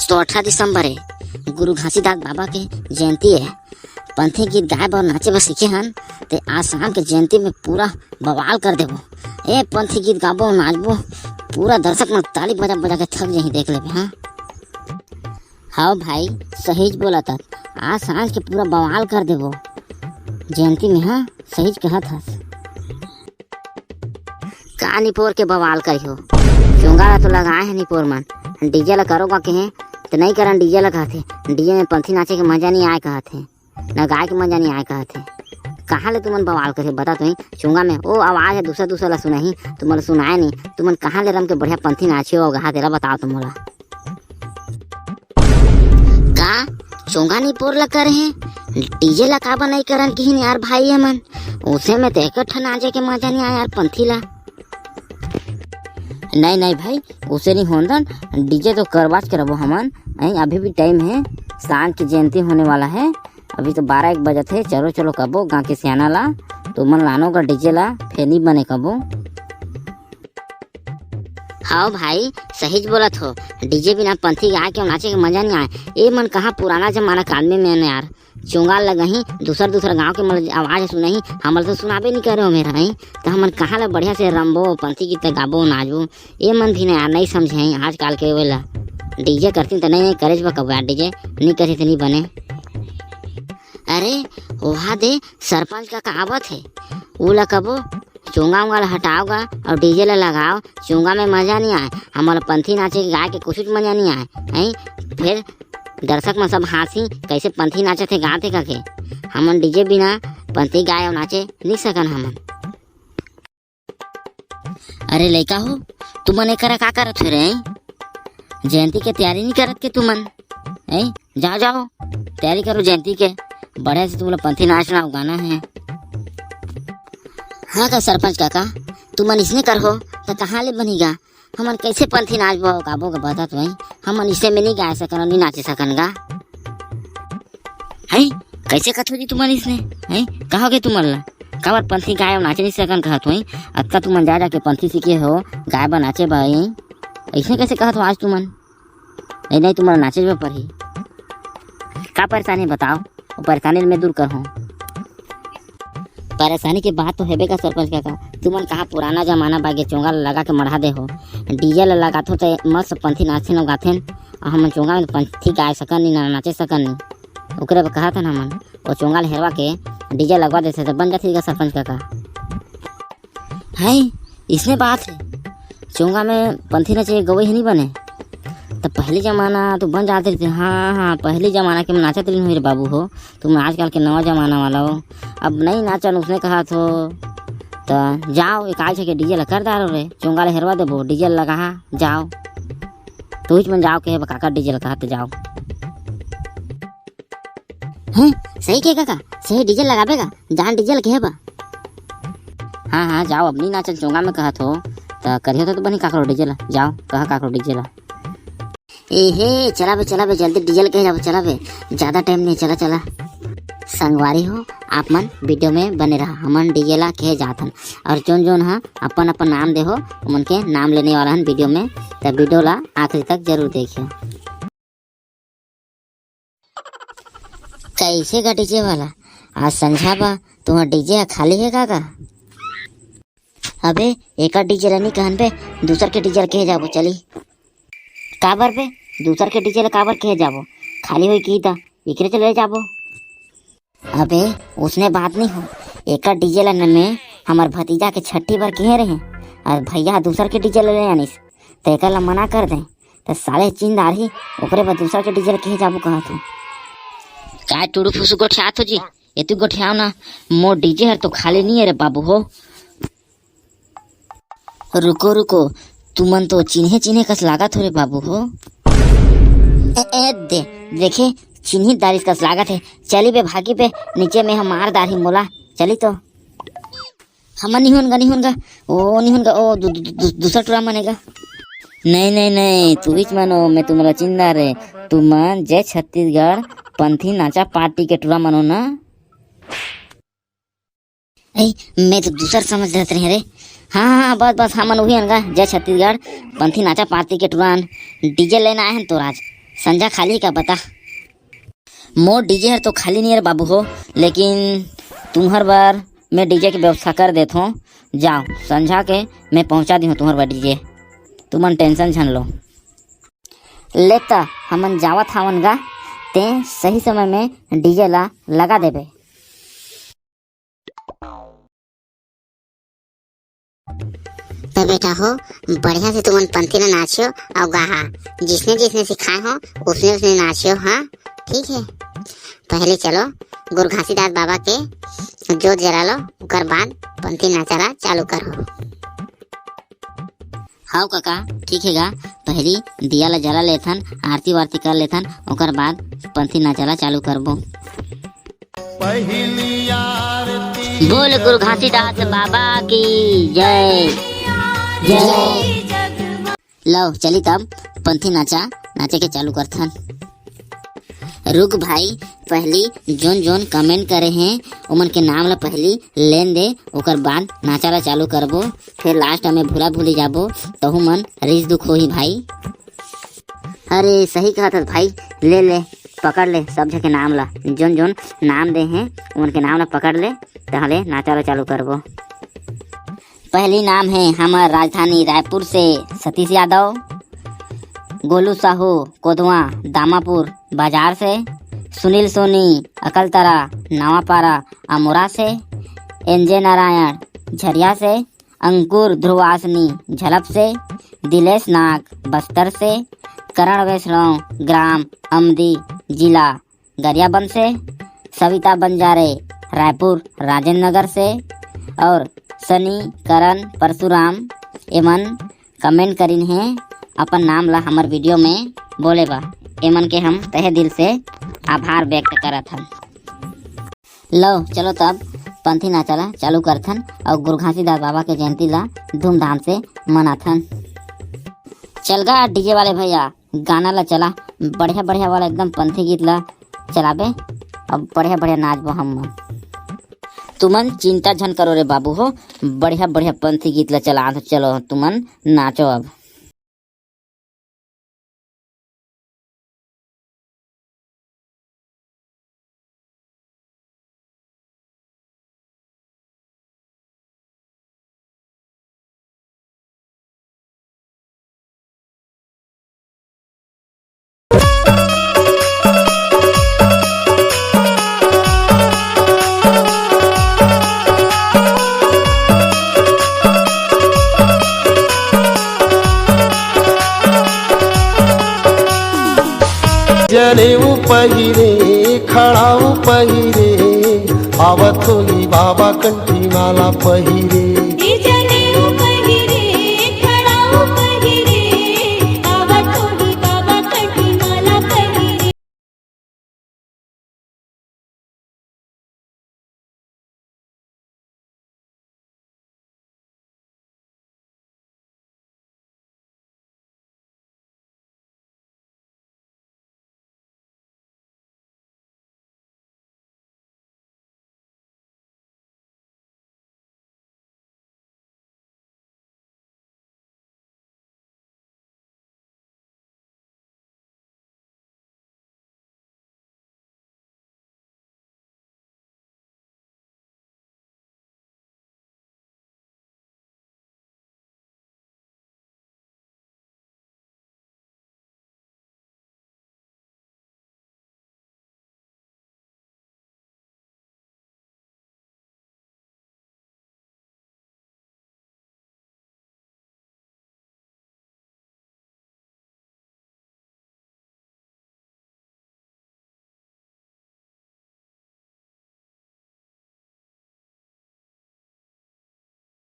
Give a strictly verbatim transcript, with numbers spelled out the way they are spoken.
तो अठारह दिसंबर है, गुरु घासीदास बाबा के जयंती है। पंथी गीत गाए बर नाचे बर सीखे हन, ते आज शाम के जयंती में पूरा बवाल कर देबो। ए पंथी गीत गाबो, नाचबो, पूरा दर्शक मन ताली बजा बजा के थक जाही, देख लेबे। हाँ, हाँ भाई, सहीच बोलत हस, आज सांझ के पूरा बवाल कर देबो जयंती में। हाँ, सहीच कहत हस। का निपोर के बवाल करिहो? चोंगा ला तो लगाए हे निपोर मन, डीजे ला करो का कहे, त नहीं करन, डीजे ला कहथे। डीजे में पंथी नाचे के मजा नहीं आए कहथे, न गाए के मजा नहीं आए कहथे। कहाँ ले तुमन बवाल करिहो, बता तो ही। चोंगा में ओ आवाज है दूसरा दूसरा ला सुनाही, तुमन ला सुनाए नहीं। तुमन कहाँ ले रम के बढ़िया पंथी नाचे हो, कहा तेला बताओ तुम मोला। का चोंगा निपोर ला करे हे? डीजे ला काबर नहीं करन किहिन यार भाई हमन? उसे में तो एक ठन नाचे के मजा नहीं आया यार पंथी ला। नहीं, नहीं भाई, उसे नहीं होन दन, डीजे तो करवाच के रहो हमन। नहीं, अभी भी टाइम है, सांझ की जयंती होने वाला है, अभी तो बारह एक बजत है। चलो, चलो कबो गाँव के सियाना ला, तुमन लानो का डीजे ला, फेर नहीं बने कबो। हाँ भाई, सहीच बोलत हो, डीजे बिना पंथी गाए के नाचे के मजा नहीं आए। ए मन कहाँ पुराना जमाना के आदमी में यार, चोंगा लगाही, दूसर दूसर गांव के मन आवाज सुनाही, हमन तो सुनाबे नहीं करे हो मेरा, हैं? तो हमन कहाँ ले बढ़िया से रमबो, पंथी गीत गाबो, नाचबो? ए मन भी ना यार, नहीं समझे हैं आजकल के वेला। डीजे करती तो नहीं, नहीं करे बा कबो यार, डीजे नहीं करे तो नहीं बने। अरे, वहा दे सरपंच काका आवत है, उला कबो चोंगा उंगा ला हटाओगा और डीजे ला लगाओ। चोंगा में मजा नहीं आए, हमन ला पंथी नाचे के गाए के कुछ मजा नहीं आए, हैं? फिर दर्शक मन सब हाँसी, कैसे पंथी नाचत हे, गात हे कके। हमन डीजे बिना पंथी गाए और नाचे नहीं सकन हमन। अरे लइका हो, तुमन एकरा का करत हो रे, हैं? जयंती के तैयारी नहीं करत के तुमन, हैं? जाओ, जाओ, तैयारी करो जयंती के। बढ़िया से तुमन ला पंथी नाचना अउ गाना है। हाँ का सरपंच काका, तुमन इसने करहो त कहाँ ले बनिगा? हमन कैसे पंथी नाचबो गाबो के बता तो भाई, हमन इसे में नहीं गाए सकन, नहीं नाचे सकन गा। हैं? कैसे कथो जी तुमन इसने? हैं? कहोगे तुमन ला? काबर पंथी गाए अउ नाचे नहीं सकन कहत हो? अतका तुमन जा जाके पंथी सीखे हो, गाए बर नाचे बर, हैं? ऐसे कैसे कहत हो आज तुमन? नहीं, नहीं, तुमन नाचे बर पड़ही। का परेशानी बताओ? वो परेशानी मैं दूर करहूँ। परेशानी के बात तो हेबे का सरपंच काका, तुमन कहाँ पुराना जमाना बागे चोंगा ला लगा के मढ़ा दे हो। डीजे ला लगाथो त मस्त पंथी नाचथे न गाथेन, अउ हमन चोंगा में पंथी गाए सकन नहीं, ना नाचे सकन नहीं। ओकरे बर कहत हन हमन, वो चोंगा ला हेरवा के डीजे लगवा देथे त बन जाथे का सरपंच काका। हैं, इसने बात है, चोंगा में पंथी नाचे गवई है नहीं बने। त पहली जमाना तो बन जाते रहिथे। हाँ, हाँ, पहली जमाना के नाचत रहिन हो रे बाबू हो, तुम आजकल के नवा जमाना वाला हो, अब नहीं नाचन उसने कहत हो। त जाओ, एक आध के डीजे ला कर डारो रे, चोंगा ला हेरवा देबो, डीजे ला लगा, जाओ। तुहिच मन जाओ के हे काका डीजे ला कहत जाओ। हैं, सही के काका, सही डीजे लगाबे का? जान डीजे ला के हे बा। हाँ, हाँ, जाओ, अब नहीं नाचन चोंगा में कहत हो, त करियो तो, तो बनी काकरो डीजे ला, जाओ, कहा काकरो डीजे ला। ए हे, चला बे, चला बे, जल्दी डीजे ला के जाबो, चला बे, ज्यादा टाइम नहीं, चला, चला। संगवारी हो, आप मन वीडियो में बने रहा, हमन डीजे ला के जाथन, और जोन जोन हा अपन अपन नाम दे हो, उमन के नाम लेने वाला हन वीडियो में, त वीडियो ला आखिरी तक जरूर देखियो। कैसे गा डीजे वाला, आज संझा बा, तुहर डीजे ह खाली हे का गा? अबे, एकर डीजे ला नी कहन बे, दूसर के डीजे ला कहे जाबो, चली। काबर बे, दूसर के डीजे ला काबर कहे जाबो? खाली होई की त एकरे चले जाबो। अबे, उसने बात नहीं हो, एकर डीजे ला न में हमर भतीजा के छट्ठी बर कहे रहे, और भैया दूसर के डीजे ला ले आनिस, त एकर ला मना कर दे, त साले चिन्ह डारही, ओकरे बर दूसर के डीजे ला कहे जाबो कहत हो। का टुडू फुसू गोठियात हो जी? एतु गोठियाओ ना, मोर डीजे हर तो खाली नहीं है रे बाबू हो। रुको, रुको, तुमन तो चिन्हे चिन्हे कस लागत हो रे बाबू हो। ए, ए, दे, देखे, चिन्ही दारिस कस लागत है। चली बे, भागी बे, नीचे में हम मार डारही मोला। चली तो। हमन नहीं होन गा, नहीं होन गा, ओ नहीं होन गा, ओ दू-, दू-, दू-, दूसरा टुरा मने गा। नहीं, नहीं, नहीं, तुहिच मनो, मैं तुम्हला चिन्ह डारे। तुमन जय छत्तीसगढ़ पंथी नाचा पार्टी के टुरा मनो ना। ए, मैं तो दूसर समझ रहत रहे रे। हाँ, हाँ, हाँ, बस, बस, हमन उही अन गा, जय छत्तीसगढ़ पंथी नाचा पार्टी के टुरा अन। डीजे लेना आए हन तोर आज, संझा खाली का बता? मोर डीजे हर तो खाली नहीं रे बाबू हो, लेकिन तुम्हर बर मैं डीजे के व्यवस्था कर देत हों। जाओ, संझा के मैं पहुंचा दी हूँ तुम्हर बर डीजे, तुमन टेंशन झन लो। ले त हमन जावत हावन गा, ते सही समय में डीजे ला लगा देबे। त बेटा हो, बढ़िया से तुमन पंथी ला नाचियो अउ गाहा, जिसने जिसने सिखाए हो उसने उसने नाचियो, हाँ, ठीक है। पहले चलो गुरु घासीदास बाबा के जोत जला लो, ओकर बाद पंथी नाचा ला चालू करो। हव कका, ठीक हे गा, पहली दिया ला जला लेथन, आरती वारती कर लेथन, ओकर बाद पंथी नाचा ला चालू करबो। पहली आरती बोल गुरु घासीदास बाबा की जय। जय। लो चली तब पंथी नाचा नाचे के चालू करथन। रुक भाई, पहली जोन जोन कमेंट करे हैं ओमन के नाम ला पहली लेन दे, ओकर बाद नाचा ला चालू करबो। फिर लास्ट में भूला भूली जाबो, तहू मन रिस दुख होही भाई। अरे सही कहत हस भाई, ले ले, पकड़ ले सब झन के नाम ला, जोन जोन नाम दे हैं ओमन के नाम ला पकड़ ले, तहले नाचा ला चालू करबो। पहली नाम है हमर राजधानी रायपुर से सतीश यादव, गोलू साहू कोदवा दामापुर बाजार से, सुनील सोनी अकलतरा नवापारा अमोरा से, एनजे नारायण झरिया से, अंकुर ध्रुवासनी झलप से, दिलेश नाग बस्तर से, करण वैष्णव ग्राम अमदी जिला गरियाबंद से, सविता बंजारे रायपुर राजेंद्र नगर से, और सनी करण परशुराम एमन कमेंट करिन हे अपन नाम ला हमर वीडियो में बोले बा। एमन के हम तहे दिल से आभार व्यक्त करत हन। लो चलो तब पंथी नाचा ला चालू करथन और गुरु घासीदास बाबा के जयंती ला धूमधाम से मनाथन। चल गा डीजे वाले भैया, गाना ला चला, बढ़िया बढ़िया वाला एकदम पंथी गीत ला चलाबे। अब बढ़िया बढ़िया नाचबो हम मन। तुमन चिंता झन करो रे बाबू हो, बढ़िया बढ़िया पंथी गीत ला चला, चलो तुमन नाचो अब। जनेऊ पहिरे, खड़ाऊ पहिरे, आवत होही बाबा कंठी माला पहिरे।